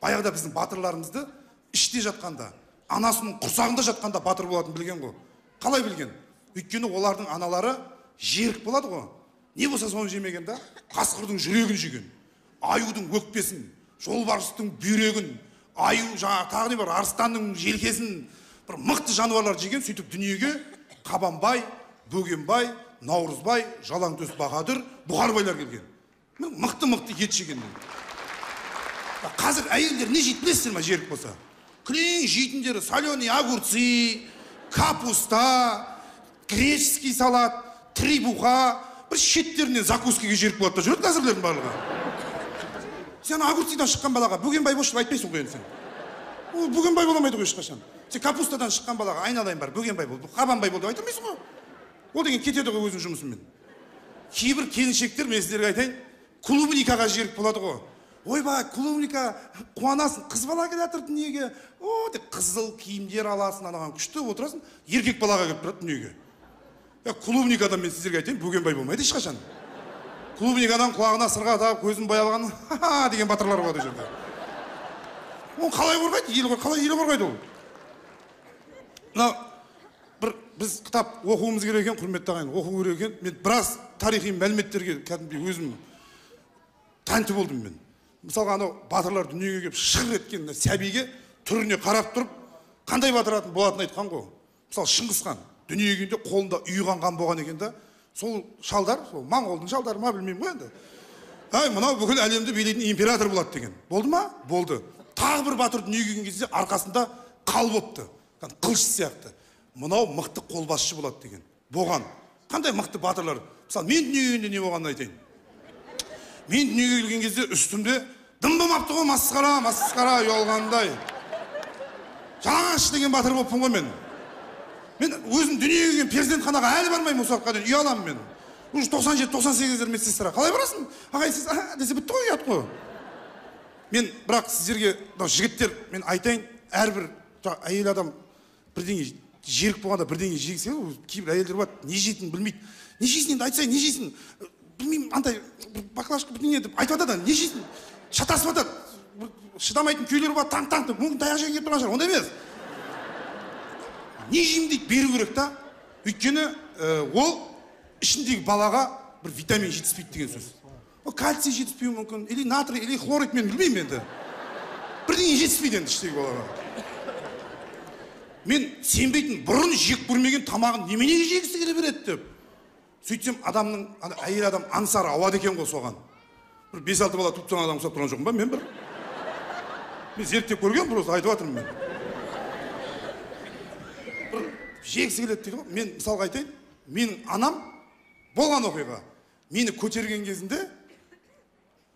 Баяғыда біздің батырларымызды іште жатқанда, анасының құрсағында жатқанда батыр болатынын білген ғой. Қалай білген? Өйткені олардың аналары жерік болады ғой. Не болса соны жемеген да, қасқырдың жүрегін жеген, аюдың өкпесін, жолбарыстың бүйрегін, аю жаңағы тағы не бар, арыстанның желкесін, бір мықты жануарлар жеген. Сөйтіп дүниеге Қабанбай, Бөгенбай, Наурызбай, Жалаңтөс Баһадүр, Бұқарбайлар келген. Мықты-мықты ет жеген. Қазір әйелдер не жейді білесіздер ма, жерік болса? Кілең жейтіндері соленый огурцы, капуста, греческий салат, требуха, бір шеттерінен закускаға жерік болады да жүреді қазірлердің барлығы. Сен огурцыдан шыққан балаға Бөгенбай болшы деп айтпайсың ғой енді сен. Ол Бөгенбай бола алмайды ғой ешқашан. Сен капустадан шыққан балаға айналайын бар, Бөгенбай бол, Қабанбай бол деп айта алмайсың ғой. Ол деген кетеді ғой өзінің жұмысымен. Кейбір келіншектер, мен сіздерге айтайын, клубникаға жерік болады ғой. Ойбай, клубника, қуанасың, қыз бала келе жатыр дүниеге. О, деп қызыл киімдер аласың, анаған күшті отырасың, еркек балаға келіп тұрады дүниеге. Клубникадан мен сіздерге айтайын, Бөгенбай болмайды ешқашан. Клубникадан құлағына сырға тағып, көзін боялған ха-ха деген батырлар болады ол жерде. Оны қалай қорғайды? Ел қалай ел қорғайды ол? Мына бір біз кітап оқуымыз керек екен, құрметті ағайын, оқу керек екен. Мен біраз тарихи мәліметтерге кәдімгідей өзім тәнті болдым мен. Мысалға, анау батырлар дүниеге келіп шыр еткен сәбиге түріне қарап тұрып, қандай батыр болатынын айтқан ғой. Мысалы, Шыңғыс хан дүниеге келгенде қолында ұйыған қан болған екен да, сол шалдар, сол моңғолдың шалдары ма білмеймін ғой енді. Ай, мынау бүкіл әлемді билейтін император болады деген. Болды ма? Болды. Тағы бір батыр дүниеге келген кезде арқасында қал болыпты. Қылыш сияқты. Мынау мықты қолбасшы болады деген. Болған. Қандай мықты батырлар? Мысалы, мен дүниеге келгенде не болғанын айтайын. Мен дүниеге келген кезде үстімде дым болмапты ғой, масқара, масқара, ұялғандай. Жалаңаш деген батыр болыппын ғой мен. Мен өзім дүниеге келген перзентханаға әлі бармаймын осы уақытқа дейін, ұяламын мен. Уже 97-98-дер медсестра. Қалай барасың? Ағай, сіз десе бітті ғой, ұят қой. Мен бірақ сіздерге, мынау жігіттер, мен айтайын, әрбір әйел адам бірдеңе жерік болғанда бірдеңе жегісі келеді, кейбір әйелдер болады, не жейтінін білмейді. Не жейсің енді, айтсай, не жейсің? Білмеймін, андай баклажка бірдеңе деп айтып жатады, не жейсің? Шатасып жатады. Шыдамайтын күйлер бар, таң-таң деп, мүмкін таяқ жегің келіп тұрған шығар, ондай емес. Не жеймін дейді, беру керек та. Өйткені ол ішіндегі балаға бір витамин жетіспейді деген сөз. Ол кальций жетіспеуі мүмкін, или натрий, или хлорид, мен білмеймін енді. Бірдеңе жетіспейді енді іштегі балаға. Мен сенбейтін, бұрын жек көрмеген тамағын неменеге жегісі келе береді деп. Сөйтсем адамның, әйел адам аңсары ауады екен ғой соған. Бір 5-6 бала туып тұрған адам ұқсап тұрған жоқпын ба мен бір? Мен зерттеп көргенмін, просто айтып жатырмын мен. Бір жегісі келеді дейді ғой. Мен мысалға айтайын, менің анам болған оқиға. Мені көтерген кезінде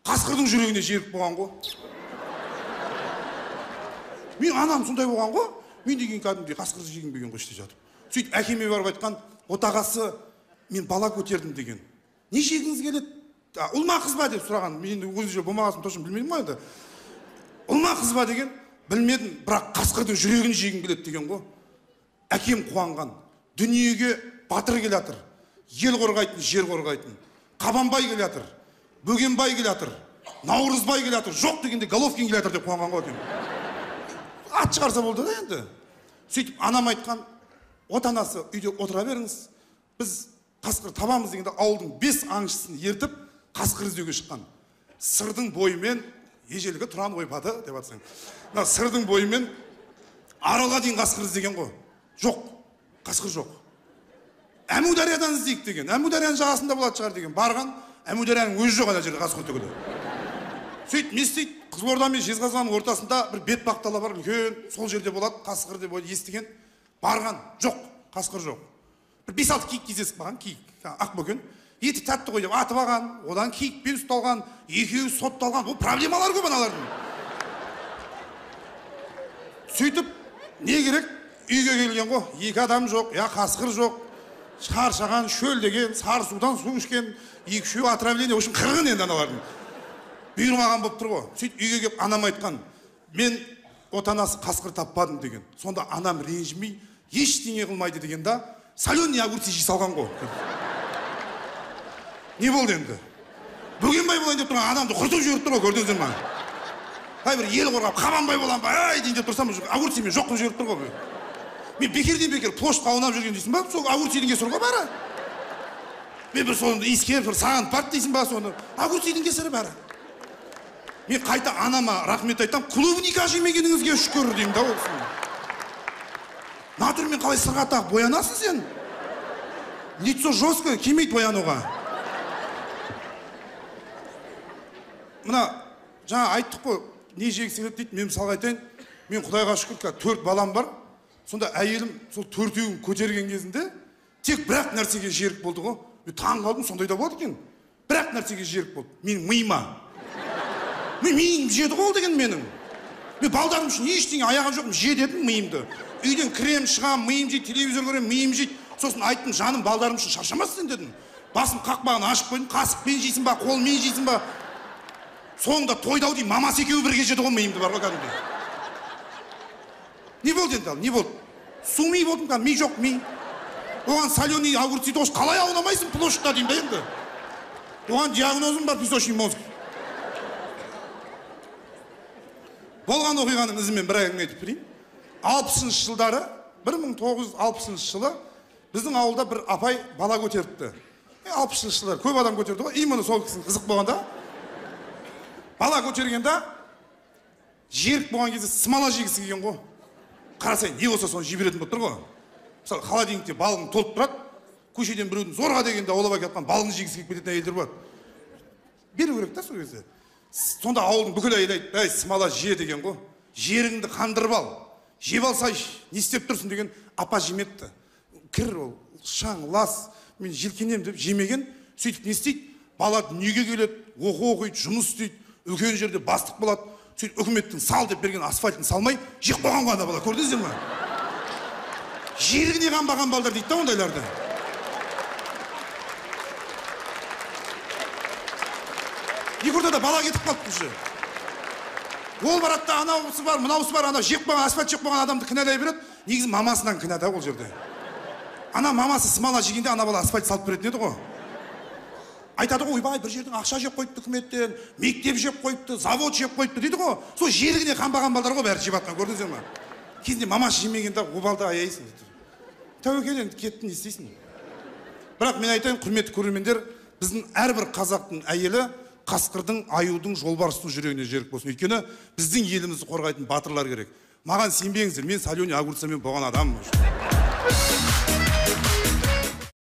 қасқырдың жүрегіне жерік болған ғой. Мен анам сондай болған ғой. Мен деген кәдімгідей қасқырды жегім келген ғой іште жатып. Сөйтіп әкеме барып айтқан, отағасы, мен бала көтердім деген. Не жегіңіз келеді? Ұл ма қыз ба деп сұраған. Мен енді өзі болмағасын точно білмедім ғой енді. Ұл ма қыз ба деген, білмедім, бірақ қасқырдың жүрегін жегім келеді деген ғой. Әкем қуанған. Дүниеге батыр келе жатыр. Ел қорғайтын, жер қорғайтын. Қабанбай келе жатыр. Бөгенбай келе жатыр. Наурызбай келе жатыр. Жоқ дегенде Головкин келе жатыр деп қуанған ғой әкем. Ат шығарса болды да енді. Сөйтіп анам айтқан, отанасы үйде отыра беріңіз, біз қасқыр табамыз дегенде ауылдың 5 аңшысын ертіп қасқыр іздеуге шыққан. Сырдың бойымен, ежелгі Тұран ойпаты деп атсаң, мына сырдың бойымен Аралға дейін қасқыр іздеген ғой. Жоқ, қасқыр жоқ. Әмудариядан іздейік деген, Әмударияның жағасында болады шығар деген. Барған, Әмударияның өзі жоқ ана жерде қасқыр түгілі. Сөйтіп не істейді? Қызылорда мен Жезқазғанның ортасында бір бетпақ дала бар, үлкен, сол жерде болады қасқыр деп естіген. Барған, жоқ, қасқыр жоқ. Бір 5-6 киік кездесіп қалған, киік, ақбөкен. Еті тәтті ғой деп атып алған, одан киікпен ұсталған, екеуі сотталған. Бұл проблемалар көп аналардың. Сөйтіп не керек? Үйге келген ғой, 2 адам жоқ, я қасқыр жоқ. Шаршаған, шөлдеген, сары судан су ішкен, 2-3 отравление, в общем, қырғын енді аналардың. Бұйырмаған болып тұр ғой. Сөйтіп үйге келіп анам айтқан, мен отанасы қасқыр таппадым деген. Сонда анам ренжімей, ештеңе қылмайды деген да, соленый огурцы жей салған ғой. Не болды енді? Бөгенбай болайын деп тұрған адамды құртып жіберіп тұр ғой, көрдіңіздер ма? Ай, бір ел қорғап, Қабанбай боламын ба, ай дейін деп тұрсам, огурциямен жоқ қылып жіберіп тұр ғой. Мен бекерден бекер площадьқа аунап жүрген дейсің ба, сол огурцияның кесірі ғой бәрі. Мен бір соны иіскеп, бір сағынып барды дейсің ба соны. Огурцияның кесірі бәрі. Мен қайта анама рахмет айтам, клубника жемегеніңізге шүкір деймін да ол кісіні. Натурмен қалай сырға тағып боянасың сен? Лицо жесткое, келмейді боянуға. Мына жаңа айттық қой, не жегісі келеді дейді, мен мысалға айтайын, мен Құдайға шүкір, қазір 4 балам бар. Сонда әйелім сол 4-еуін көтерген кезінде тек бір-ақ нәрсеге жерік болды ғой. Мен таң қалдым, сондай да болады екен. Бір-ақ нәрсеге жерік болды. Менің миыма. Мен миым жеді ғой ол деген менің. Мен балдарым үшін ештеңе аяған жоқпын, же дедім миымды. Үйден кірем, шығам, миым жейді, телевизор көрем, миым жейді. Сосын айттым, жаным, балдарым үшін шаршамассың дедім. Басым қақпағын ашып қойдым, қасықпен жейсің ба, қолмен жейсің ба. Соңында тойдау деймін, мамасы екеуі бірге жеді ғой миымды бар ғой кәдімгідей. Не болды енді ал, не болды? Су ми болдым кәдімгі, ми жоқ, ми. Оған соленый огурцы осы қалай аунамайсың площадьта деймін да енді. Оған диагнозым бар, песочный мозг. Болған оқиғаның ізімен бір әңгіме айтып берейін. 60-шы жылдары, 1960 жылы біздің ауылда бір апай бала көтеріпті. 60-шы жылдары көп адам көтерді ғой, именно сол кісінің қызық болғанда. Бала көтергенде жерік болған кезде смола жегісі келген ғой. Қарасай, не болса соны жей беретін болып тұр ғой. Мысалы, холодильникте балығың толып тұрады, көшеден біреудің зорға дегенде аулап әкеліп жатқан балығын жегісі келіп кететін әйелдер болады. Беру керек та сол кезде. Сонда ауылдың бүкіл әйелі айтты, әй, смола же деген ғой. Жеріңді қандырып ал. Жеп алсайшы, не істеп тұрсың деген апа жемепті. Кір ол, шаң, лас, мен желкенем деп жемеген. Сөйтіп не істейді? Бала дүниеге келеді, оқу оқиды, жұмыс істейді, үлкен жерде бастық болады. Сөйтіп үкіметтің сал деп берген асфальтын салмай, жеп қойған ғой ана бала, көрдіңіздер ме? Жерігіне қанбаған балдар дейді да ондайларды. Екі ортада бала кетіп қалыпты уже. Ол барады да анауысы бар, мынауысы бар, анау жеп қойған, асфальт жеп қойған адамды кінәлай береді. Негізі мамасынан кінә да ол жерде. Ана мамасы смола жегенде ана бала асфальт салып беретін еді ғой. Айтады ғой, ойбай, бір жердің ақша жеп қойыпты үкіметтен, мектеп жеп қойыпты, завод жеп қойыпты дейді ғой. Сол жерігіне қанбаған балдар ғой бәрі жеп жатқан, көрдіңіздер ме? Кезінде мамасы жемегенде обалды аяйсың дейді. Тәуекел енді кетті, не істейсің? Бірақ мен айтайын, құрметті көрермендер, біздің әрбір қазақтың әйелі қасқырдың, аюдың, жолбарыстың жүрегіне жерік болсын. Өйткені біздің елімізді қорғайтын батырлар керек. Маған сенбеңіздер, мен соленый огурцамен болған адаммын.